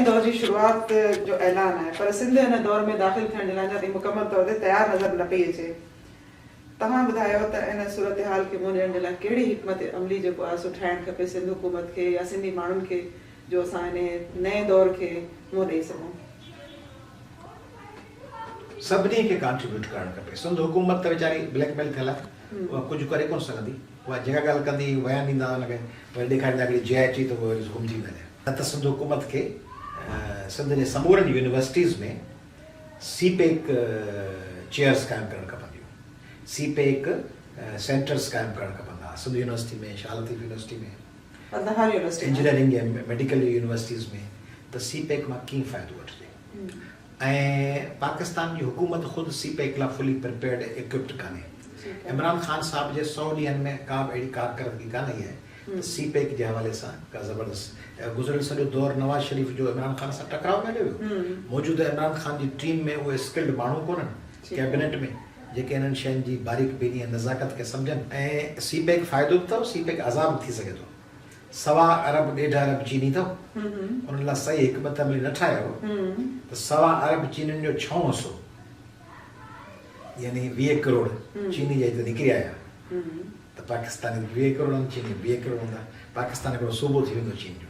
نئين دور جي شروعات جو اعلان آهي پر سنڌ ان دور ۾ داخل ٿيڻ جي لاء اڃا تائين مڪمل طور تي تيار نظر نه پئي اچي. توهان ٻڌايو ته ان صورتحال کي منهن ڏيڻ جي لاء ڪهڙي حڪمت عملي جيڪو آهي سو ٺاهڻ کپي سنڌ حڪومت کي يا سنڌي ماڻهن کي جو اسان انهي نئين دور کي منهن ڏئي سگهون. سڀني کي ڪانٽريبيوٽ ڪرڻ کپي. سنڌ حڪومت ته ويچاري بليڪ ميل ٿيل آهي اها ڪجهه ڪري ڪونه سگهندي. اها جيڪا ڳالهه ڪندي بيان ڏيندا ان کي وري ڏيکاريندا هڪڙي جي آء ٽي ته اهي وري گم ٿي ويندا. نه ته سنڌ حڪومت کي سنڌ جي سمورن يونيورسٽيز ۾ سي پيڪ چيئرز قائم ڪرڻ کپنديون، سي پيڪ سينٽرز قائم ڪرڻ کپندا Sindh university ۾، Shah Latif university ۾، engineering ۽ medical universities ۾ ته سي پيڪ مان ڪيئن فائدو وٺجي. ۽ پاڪستان جي حڪومت خود سي پيڪ لاء فلي پريپيئرڊ ۽ ايڪوپڊ ڪانهي. عمران خان صاحب جي سئو ڏينهن ۾ ڪا به اهڙي ڪارڪردگي ڪانه آئي آهي ته سي پيڪ جي حوالي سان ڪا زبردست گذريل سڄو دور نواز شريف جو عمران خان سان ٽڪراء ۾ هليو ويو. موجوده عمران خان جي ٽيم ۾ اهي اسڪلڊ ماڻهو ڪونهن ڪيبنيٽ ۾ جيڪي انهن شين جي باريڪ بيني ۽ نزاڪت کي سمجهن ۽ سي پيڪ فائدو به اٿو سي پيڪ عذاب به ٿي سگهي ٿو. سوا ارب ڏيڍ ارب چيني اٿو انهن لاء صحيح حڪمت عملي نه ٺاهيو ته سوا ارب چينين جو ڇهون حصو يعني 20 ڪروڙ چيني جي هتي نڪري آيا ته پاڪستاني 20 ڪروڙ آهن چيني 20 ڪروڙ هوندا پاڪستان هڪڙو صوبو ٿي ويندو چين جو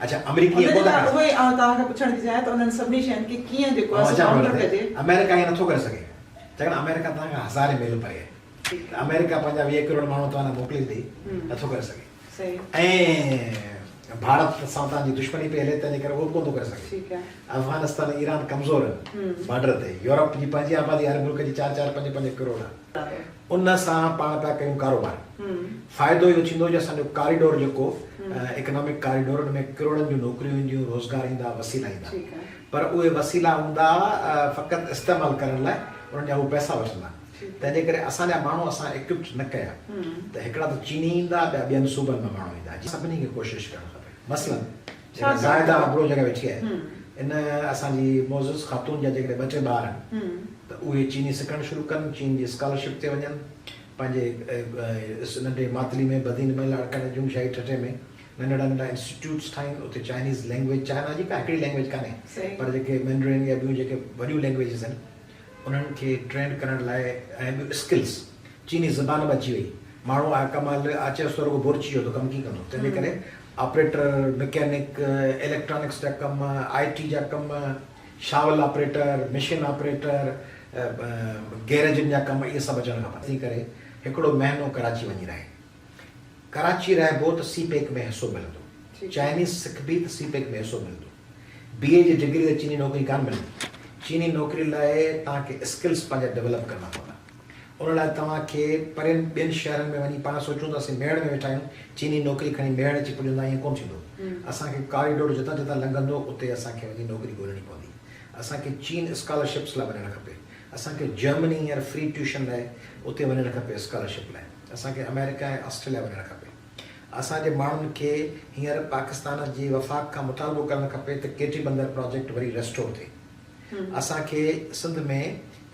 اڇا آمريڪي ائين ڪونه ٿا ڪري آئون توهان کان پڇڻ ٿي چاهيان ته انهن سڀني شين کي ڪيئن جيڪو آهي سو ڪائونٽر ڪجي آمريڪا ائين نٿو ڪري سگهي ڇاڪاڻ آمريڪا توهان کان هزارين ميل پري آهي ته آمريڪا پنهنجا 20 ڪروڙ ماڻهو توهان ڏانهن موڪلي ڏئي نٿو ڪري سگهي ۽ ڀارت سان توهان جي دشمني پئي هلي تنهن جي ڪري اهو به ڪونه ٿو ڪري سگهي. افغانستان ۽ ايران ڪمزور آهن بارڊر تي. يورپ جي پنهنجي آبادي هر ملڪ جي چار چار پنج پنج ڪروڙ آهي. ان سان پاڻ پيا ڪيون ڪاروبار. فائدو اهو ٿيندو جو اسان جو ڪاريڊور جيڪو اڪنامڪ ڪاريڊور ان ۾ ڪروڙن جون نوڪريون اينديون، روزگار ايندا، وسيلا ايندا. پر اهي وسيلا هوندا فقط استعمال ڪرڻ لاء انهن جا هو پئسا وٺندا. تنهن جي ڪري اسان جا ماڻهو اسان ايڪوپڊ نه ڪيا ته هڪڙا ته چيني ايندا ٻيا ٻين صوبن مان ماڻهو ايندا جي سڀني کي ڪوشش ڪرڻ کپي مثلاً جيڪا زاهده ابڙو جيڪا ويٺي آهي ان اسان جي معزز خاتون جا جيڪڏهن ٻه ٽي ٻار آهن ته اهي چيني سکڻ شروع ڪن چين جي اسڪالرشپ تي وڃن پنهنجي ننڍي ماتلي ۾ بدين ۾ لاڙڪاڻي جنگ شاهي ٺٽي ۾ ننڍڙا ننڍا انسٽيٽيوٽس ٺاهين اتي چائنيز لينگويج چائنا جي ڪا هڪڙي لينگويج ڪانهي پر جيڪي مينڊرين يا ٻيون جيڪي وڏيون لينگويجز آهن انهن کي ٽرينڊ ڪرڻ لاء ۽ ٻيو اسڪلز چيني زبان به اچي وئي ماڻهو آ ڪمال اچيس ٿو رڳو بورچي جو ته ڪم ڪيئن ڪندو تنهن جي ڪري آپريٽر مڪينڪ اليڪٽرانڪس جا ڪم آء ٽي جا ڪم شاول آپريٽر مشين آپريٽر گيريجن جا ڪم اهي سڀ اچڻ کپن تنهن ڪري هڪڙو مهينو ڪراچي وڃي رهي ڪراچي رهبو ته سي پيڪ ۾ حصو ملندو چائنيز سکبي ته سي پيڪ ۾ حصو ملندو. بي اي جي ڊگري تي چيني نوڪري ڪانه ملندي. چيني نوڪري لاء توهان کي اسڪلز پنهنجا ڊولپ ڪرڻا پوندا. ان لاء توهان کي پرين ٻين شهرن ۾ وڃي پاڻ سوچون ته اسين ميهڙ ۾ ويٺا آهيون چيني نوڪري کڻي ميهڙ اچي پڄندا ائين ڪونه ٿيندو. اسان کي ڪاريڊور جتان جتان لنگهندو اتي اسان کي وڃي نوڪري ڳولڻي پوندي. اسان کي چين اسڪالرشپس لاء وڃڻ کپي. اسان کي جرمني هينئر فري ٽيوشن لاء اتي وڃڻ کپي اسڪالرشپ لاء. اسان کي آمريڪا ۽ آسٽريليا وڃڻ کپي. اسان جي ماڻهن کي هينئر پاڪستان جي وفاق کان مطالبو ڪرڻ کپي ته ڪيٽي بندر پراجيڪٽ وري ريسٽور ٿئي. اسان کي سنڌ ۾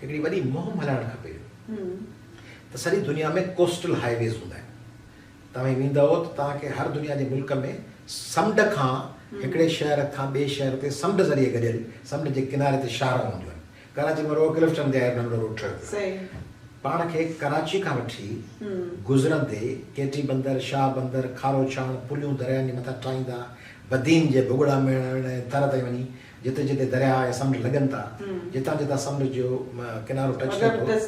هڪڙي وڏي مهم هلائڻ کپي ته سڄي دنيا ۾ ڪوسٽل هاء ويز هوندا آهن. توهين ويندؤ ته توهان کي هر دنيا جي ملڪ ۾ سمنڊ کان هڪڙي شهر کان ٻئي شهر تي سمنڊ ذريعي گڏيل سمنڊ جي ڪناري تي شاهراهون هونديون آهن. ڪراچي ۾ رڳو ڪلفٽن تي آهي ننڍڙو روڊ ٺهيو پيو آهي. پاڻ کي ڪراچي کان وٺي گذرندي ڪيٽي بندر، شاهه بندر، کارو ڇاڻ، پليون دريائن جي مٿان ٺاهيندا، بدين جي ڀڳڙا ميڻ ۽ ٿر تائين وڃي جتي جتي درياهه ۽ سمنڊ لڳن ٿا، جتان جتان سمنڊ جو ڪنارو ٽچ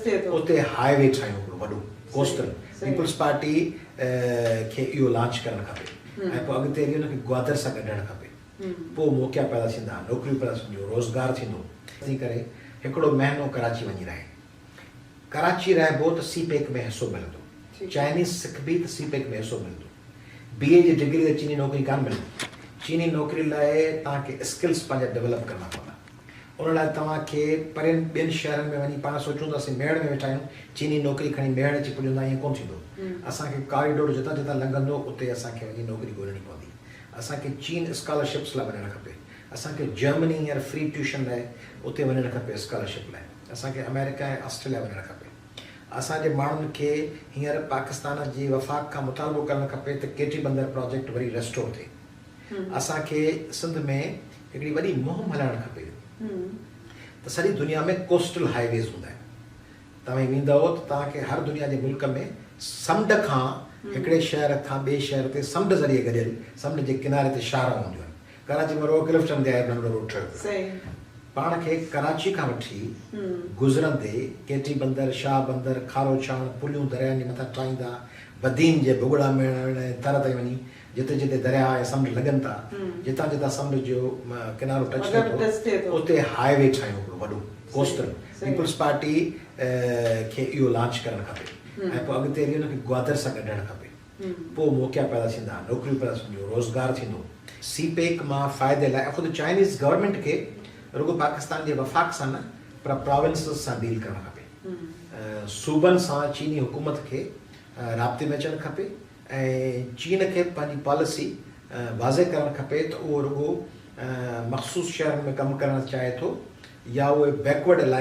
ٿئي ٿو، اتي هاء وي ٺاهيون هڪڙو وڏو ڪوسٽل. پيپلز پارٽي کي اهو لانچ ڪرڻ کپي ۽ پوء اڳتي هلي ان کي گوادر سان ڳنڍڻ کپي. پوء موقعا پيدا ٿيندا، نوڪريون پيدا ٿينديون، روزگار ٿيندو. تنهن ڪري هڪڙو مهينو ڪراچي وڃي رهي. ڪراچي رهبو ته سي پيڪ ۾ حصو ملندو. چائنيز سکبي ته سي پيڪ ۾ حصو ملندو. بي اي جي ڊگري تي چيني نوڪري ڪانه ملندي. چيني نوڪري لاء توهان کي اسڪلز پنهنجا ڊولپ ڪرڻا پوندا. ان لاء توهان کي پرين ٻين شهرن ۾ وڃي پاڻ سوچون ته اسين ميهڙ ۾ ويٺا آهيون، چيني نوڪري کڻي ميهڙ اچي پڄندا ائين ڪونه ٿيندو. اسان کي ڪاريڊور جتان جتان لنگهندو اتي اسان کي وڃي نوڪري ڳولڻي پوندي. اسان کي چين اسڪالرشپس لاء وڃڻ کپي. اسان کي جرمني هينئر فري ٽيوشن لاء اتي وڃڻ کپي اسڪالرشپ لاء. اسان کي آمريڪا ۽ آسٽريليا وڃڻ کپي. اسان جي ماڻهن کي هينئر پاڪستان جي وفاق کان مطالبو ڪرڻ کپي ته ڪيٽي بندر پراجيڪٽ وري ريسٽور ٿئي. اسان کي سنڌ ۾ هڪڙي وڏي مهم هلائڻ کپي ته سڄي دنيا ۾ ڪوسٽل هاء ويز هوندا آهن. توهين ويندؤ ته توهان کي هر دنيا جي ملڪ ۾ سمنڊ کان هڪڙي شهر کان ٻئي شهر تي سمنڊ ذريعي گڏيل سمنڊ جي ڪناري تي شاهراهون هونديون آهن. ڪراچي ۾ رڳو ڪلفٽن تي آهي ننڍڙو روڊ ٺهيو پيو آهي. پاڻ کي ڪراچي کان وٺي گذرندي ڪيٽي بندر، شاهه بندر، کارو ڇاڻ، پليون دريائن جي مٿان ٺاهيندا، بدين جي ڀڳڙا ميڻ ۽ ٿر تائين وڃي جتي جتي درياهه ۽ سمنڊ لڳن ٿا، جتان جتان سمنڊ جو ڪنارو ٽچ ٿئي ٿو، اتي هاء وي ٺاهيون هڪڙو وڏو ڪوسٽل. پيپلز پارٽي کي اهو لانچ ڪرڻ کپي ۽ پوء اڳتي هلي ان کي گوادر سان ڳنڍڻ کپي. پوء موقعا پيدا ٿيندا، نوڪريون پيدا ٿينديون، روزگار ٿيندو. سي پيڪ مان فائدي لاء خود چائنيز گورنمينٽ کي رڳو پاڪستان جي وفاق سان نه پر پراونسز سان ڊيل ڪرڻ کپي. صوبن سان چيني حڪومت کي رابطي ۾ اچڻ کپي ۽ چين کي به پنهنجي پاليسي واضح ڪرڻ کپي ته اهو رڳو مخصوص شهرن ۾ ڪم ڪرڻ چاهي ٿو يا اهي بيڪورڊ علائقن.